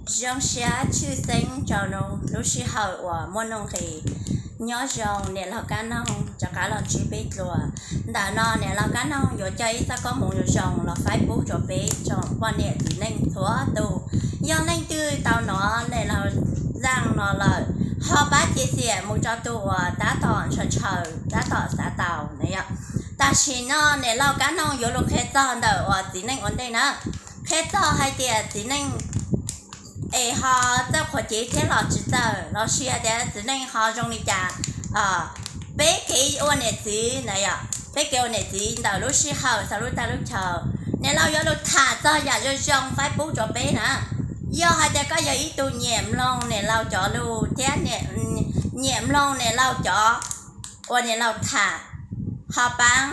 Zoo siab tshwj xeeb rau lub sij hawm uas muaj nuj nqis. Nyob zoo niam laug Kab Noog rov qab los ntsib peb dlua. Ntawm no niam laug Kab Noog yuav coj ib txoj koob hmoov zoo zoo los faib pub rau peb tsoom poj niam txiv neej txhua tus. Yog leej twg tau hnov niam laug zaj no lawm, ho pab cia xiam mus rau tus uas tab tom ntshaw ntshaw tab tom xav tau na yom. Tam sim no niam laug Kab Noog yuav lug qhia txog ntawm uas txiv neej ua ntej na, qhia txog hais tias txiv neej es ho txawj qhuav cev thiab los tsis txawj, los sis hais tias txiv neej ho zoo li cas. Peb kev ua niam txiv na yom, peb kev ua niam txiv ntawm lub sij hawm txog lub tag lub chaw, niam laug yuav lug tham txog yam zoo zoo faib pub rau peb na. Yog hais tias koj yog ib tug nyiam mloog niam laug cov lug thiab nyiam mloog niam laug cov uas niam laug tham, ho pab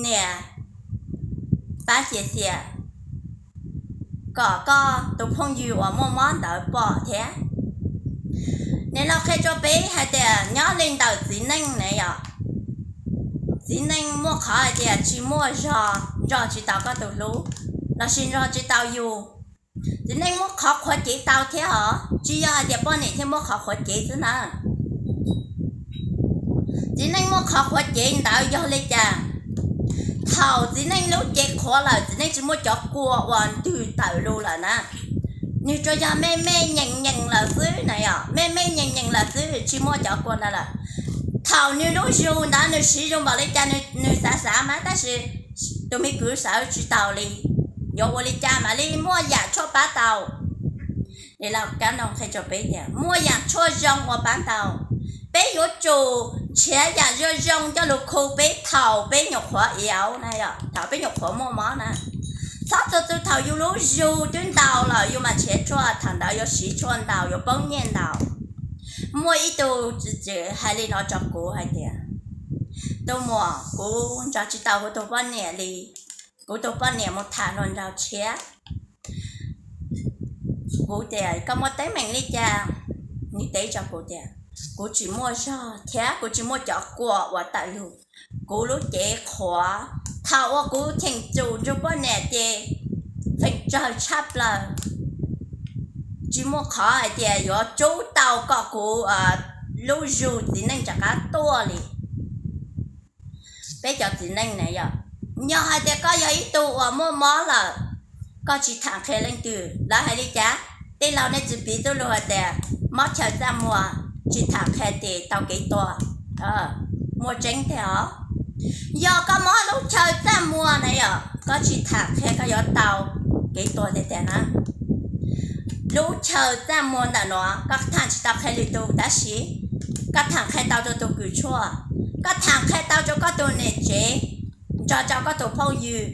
niam pab cia xiam kom koj tus phooj ywg uas muaj mob ntawd pom thiab. Niam laug qhia rau peb hais tias nyob li ntawm txiv neej na yom, txiv neej muaj qhov hais tias tsis muaj zog nrog tsis tau koj tus hlub, los sis nrog tsis tau yus. Txiv neej muaj qhov qhuav cev tau thiab os, tsis yog hais tias poj niam thiaj muaj qhov qhuav cev xwb na. Txiv neej muaj qhov qhuav cev ntawd yog li cas? Thaum txiv neej lub cev qhuav lawm, txiv neej tsis muaj cov kua uas ntws tawm lug lawm na, nws tsuas yog me me nyeem nyeem lawm xwb na yom, me me nyeem nyeem lawm xwb, tsis muaj cov kua ntawd lawm. Thaum nws lub zug ntawd nws siv zug npaum li cas nws xav xav mas, tab sis tus me kwv sawv tsis taus li. Yuav ua li cas mam li muaj yam tshuaj pab tau? Niam laug Kab Noog qhia rau peb tias muaj yam tshuaj zoo uas pab tau. Peb yuav tsum nrhiav yam zoo zoo coj lug khu peb thaum peb nyuam qhuav iauv na yom, thaum peb nyuam qhuav muaj mob na. Txhob txog txug thaum yus lub zug twb ntau lawm yus mam nrhiav tshuaj, thaum ntawd yuav siv tshuaj ntau, yuav poob nyiaj ntau. Muaj ib tug txiv tsev hais li no rau kuv hais tias, tus muam, kuv nrog tsis tau kuv tus poj niam li, kuv tus poj niam mus tham hluas nraug tshiab. Kuv tias koj muaj teeb meem li cas? Nws teb rau kuv tias kuv tsis muaj zog thiab kuv tsis muaj cov kua uas tawm lug, kuv lub cev qhuav. Thaum uas kuv cheem tsum nrug poj niam ces feem tsawg tshaj plaws, tsis muaj qhov hais tias yuav tsub tau kom kuv lub zug txiv neej rov qab tuaj li. Peb cov txiv neej na yom, yog hais tias koj yog ib tug uas muaj mob lawm, koj tsis tham qhia leej twg, lawv hais li cas? Tij laug, nej tsis piv txuj lug hais tias mob chaw txaj muag tsis tham qhia ces tau kev tuag. Muaj tseeb tiag os. Yog koj mob lub chaw txaj muag na yom, koj tsis tham qhia koj yuav tau kev tuag tiag tiag na. Lub chaw txaj muag ntawm no koj tham tsis tau qhia lwm tus, tab sis koj tham qhia tau rau tus kws tshuaj, koj tham qhia tau rau koj tus niam tsev, nrog rau koj tus phooj ywg.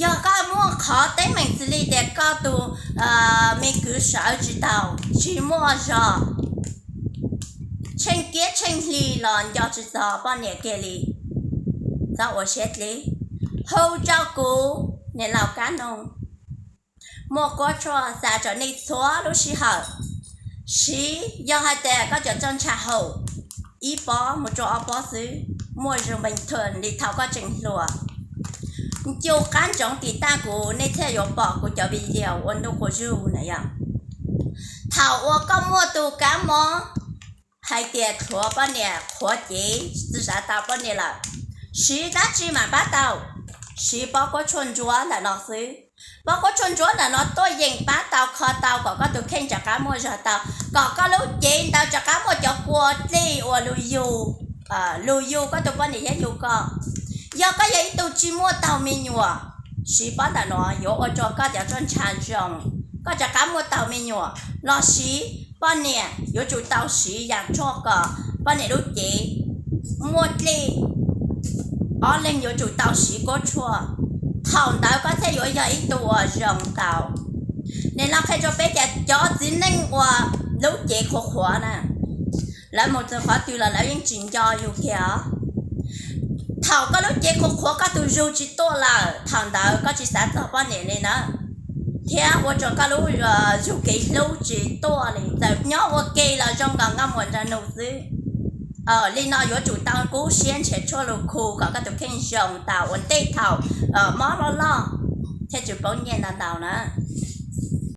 Yog koj muaj qhov teeb meem xws li tias koj tus me kwv sawv tsis taus, tsis muaj zog, tsheej kiab tsheej hli los nco tsis txog poj niam kiag li, txhob ua siab dlib, hu rau kuv niam laus Kab Noog. Muaj kuab tshuaj xa rau nej txhua lub sij hawm. Siv, yog hais tias koj cov txoj ntsha haum ib pob mus rau ob pob xwb, muaj zoo npeeg thuam li thaum koj tseem hluas. Ncu qab ntsoov tim tag kuv nej thiaj yuav pom kuv cov video ua ntuj quas zug na yom. Thaum uas koj muaj tus kab mob hais tias qhuav poj niam, qhuav cev, tsis xav tau poj niam lawm, siv dab tsi mam pab tau? Siv pob kuab tshuaj ntsuab ntawm no xwb. Pob kuab tshuaj ntsuab ntawm no tuaj yeem pab tau kho tau kom koj tus kheej rov qab muaj zog tau, kom koj lub cev ntawd rov qab muaj cov kua dlej uas lug yug, lug yug koj tus poj niam thiab yug koj. Yog koj yog ib tug tsis muaj taug me nyuam, siv pob ntawm no yuav ua rau koj cov txoj ntsha zoo, koj rov qab muaj taug me nyuam. Los siv, poj niam yuav tsum tau siv yam tshuaj kom poj niam lub cev muaj dlej. Ob leeg yuav tsum tau siv kuab tshuaj, thaum ntawd koj thiaj yuav yog ib tug uas zoo tau. Niam laus qhia rau peb tias cov txiv neej uas lub cev qhuav qhuav na, lawv mus txog qhov twg los lawv yeej tsis nco yus kiag os. Thaum koj lub cev qhuav qhuav koj tus zug tsis tuaj lawm, thaum ntawd koj tsis xav txog poj niam li na, thiab ua rau koj lub zug kev hlub tsis tuaj li, txawm nyob ua ke los zoo nkaus nkauj muam nraug nus xwb. Li no yuav tsum tau kub siab nrhiav tshuaj lug khu kom koj tus kheej zoo tau ua ntej thaum mob loj loj thiab tsis poob nyiaj ntau ntau na.